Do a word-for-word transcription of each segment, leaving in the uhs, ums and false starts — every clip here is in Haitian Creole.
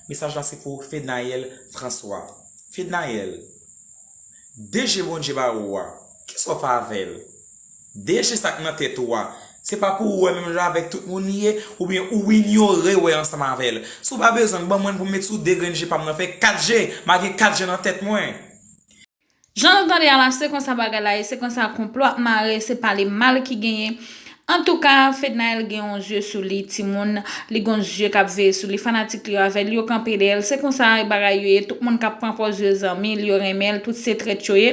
Mesaj la se pou Fednaelle François. Fednaelle, de je Bondye ba ou a, kisa w fè avè l? De je sa k nan tèt ou a, se pa pou ou wè menm jan avèk tout moun li ye, oubyen ou inyore wè ansanm avè l. Si w pa bezwen l, ban mwen l pou m met sou de grenn je pa m nan, fè kat je, m a gen kat je nan tèt mwen. Jan nou tande a la, se konsa bagay la ye, se konsa konplo ap mare, se pale mal ki genyen. Antouka, Fednaelle gen yon zye sou li, timoun, li gen yon zye k ap veye sou li, fanatik li yo avè l, yo kanpe dèyè l. Se konsa bagay yo ye, tout moun k ap pran pòz yo zanmi l, yo renmen l, tout se trèt yo ye.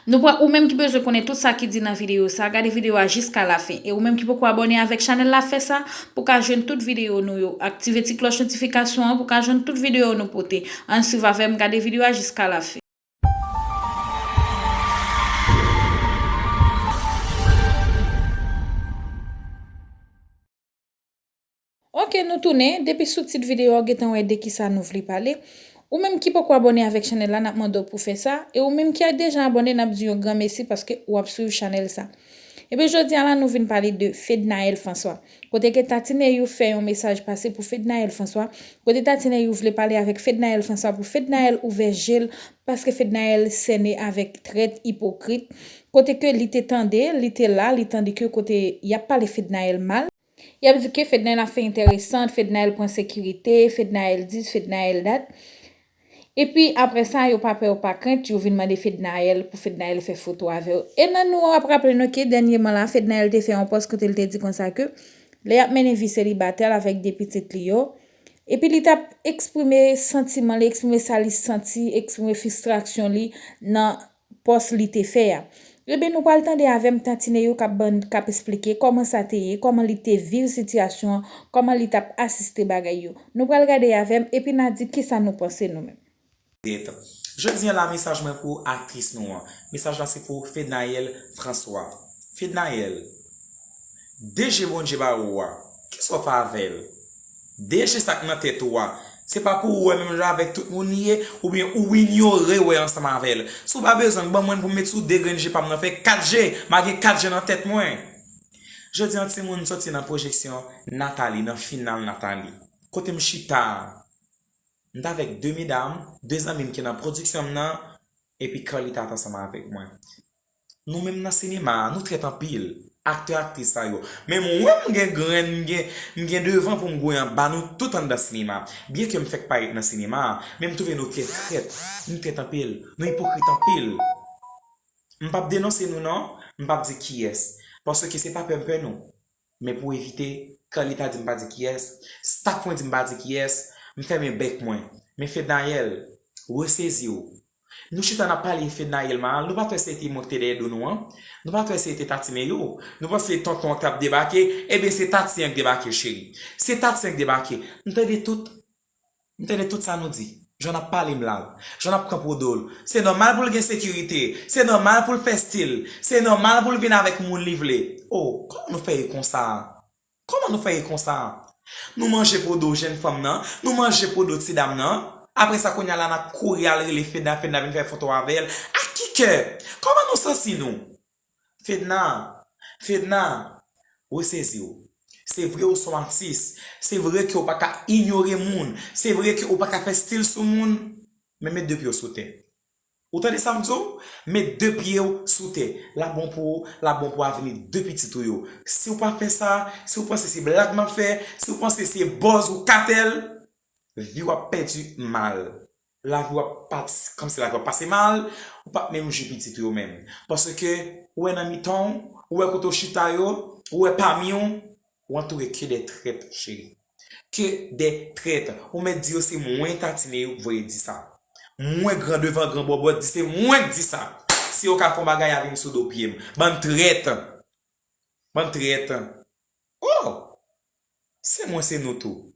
Nou pran, ou menm ki bezwen konnen tout sa ki di nan videyo sa, gade videyo a jiska lafen. E ou menm ki poko abòne avèk chanèl la, fè sa pou ka jwenn tout videyo nou yo. Aktive ti klòch notifikasyon an pou ka jwenn tout videyo nou pote. Ann swiv avè m, gade videyo a jiska lafen. Ok, nou tounen. Depi sou tit videyo a w gentan wè de kisa nou vle pale. Ou menm ki poko abòne avèk chanèl la, n ap mande w pou fè sa. E ou menm ki deja abòne, n ap di yon gran mèsi paske w ap swiv chanèl sa. Ebyen, jodi a la, nou vin pale de Fednaelle François. Kote ke Tatineyou fè yon mesaj pase pou Fednaelle François. Kote Tatineyou vle pale avèk Fednaelle François pou Fednaelle ouvè je l, paske Fednaelle sène avèk trèt, ipokrit. Kote ke li te tande, li te la, li tande ke kote y ap pale Fednaelle mal. Y ap di ke Fednaelle ap fè enteresan, Fednaelle pran sekirite, Fednaelle dis, Fednaelle dat. Epi apre sa, yo pa pè, yo pa krent, yo vin mande Fednaelle pou Fednaelle fè foto avè yo. E nan nou ap raple nou ke dènyèman la, Fednaelle te fè yon pòs kote l te di konsa ke lè y ap mennen vi selibatè l avèk de pitit li yo, epi li t ap eksprime santiman li, eksprime sa li santi, eksprime fristrasyon li nan pòs li te fè a. Ebyen, nou pral tande avè m Tatineyou k ap ban, k ap esplike kòman sa te ye, kòman li te viv sitiyasyon an, kòman li t ap asiste bagay yo. Nou pral gade avè m, epi n a di kisa nou panse nou menm. Jodi a la, mesaj mwen pou aktris nou an. Mesaj la se pou Fednaelle François. Fednaelle, de je Bondye ba ou a, kisa w fè avè l? De je sa k nan tèt ou a, se pa pou ou wè menm jan avèk tout moun li ye, oubyen ou inyore wè ansanm avè l. Si w pa bezwen l, ban mwen l pou m met sou de grenn je pa m nan, fè kat je, m a gen kat je nan tèt mwen. Jodi a, timoun, m soti nan pwojeksyon Nathalie, nan final Nathalie. Kote m chita a, m t avèk de medam, de zanmi m ki nan pwodiksyon m nan, epi Carlita t ansanm avèk mwen. Nou menm nan sinema a, nou trèt anpil. Aktè, aktris sa yo. Men mwen, m gen grenn, m gen, m gen devan pou m gouye anba nou tout anndan sinema. Byenke m fèk parèt nan sinema a, men m twouve nou trè trèt. Nou trèt anpil. Nou ipokrit anpil. M p ap denonse nou non, m p ap di kiyès. Paske se pa pè m pè nou. Men pou evite, Carlita di m pa di kiyès, staff mwen di m pa di kiyès, m fèmen bèk mwen. Men Fednaelle, resezi w. Nou chita n ap pale Fednaelle mal, nou pa t wè se te moun ki te dèyè do nou an? Nou pa t wè se te Tatineyou? Nou panse tonton an k t ap debake? Ebyen se Tati an k debake cheri. Se Tati an k debake. M tande tout. M tande tout sa nou di. Jan n ap pale m la. Jan n ap pran pwodo l. Se nòmal pou l gen sekirite. Se nòmal pou l fè stil. Se nòmal pou l vin avèk moun li vle. O, kòman nou fè ye konsa? Kòman nou fè ye konsa? Nou manje pwodo jèn fanm nan, nou manje pwodo ti dam nan. Apre sa kounye a la n ap kouri al rele Fedna, Fedna vin fè foto avè l. Ak ki kè? Kòman nou santi nou? Fedna, Fedna, resezi w. Se vre ou se yon atis. Se vre ke ou pa ka inyore moun. Se vre ke ou pa ka fè stil sou moun. Men met de pye w sou tè. Ou tande sa m di w? Met de pye w sou tè. L ap bon pou ou, l ap bon pou avni de pitit ou yo. Si w pa fè sa, si w panse se blag m ap fè, si w panse se buzz ou katèl, vi w ap pèdi mal. Lavi w ap pati, kòmsi lavi w ap pase mal, ou p ap menm jwi pitit ou yo menm. Paske, ou wè nan mitan w, ou wè kote w chita yo, ou wè pami w, ou antoure ke de trèt, cheri. Ke de trèt. Ou mèt di yo se mwen Tatineyou k voye di sa. Mwen gran devan gran bòbòt di se mwen k di sa. Si yo ka fè yon bagay, y a vin sou do pye m. Bann trèt. Bann trèt. O! Se mwen, se nou tou.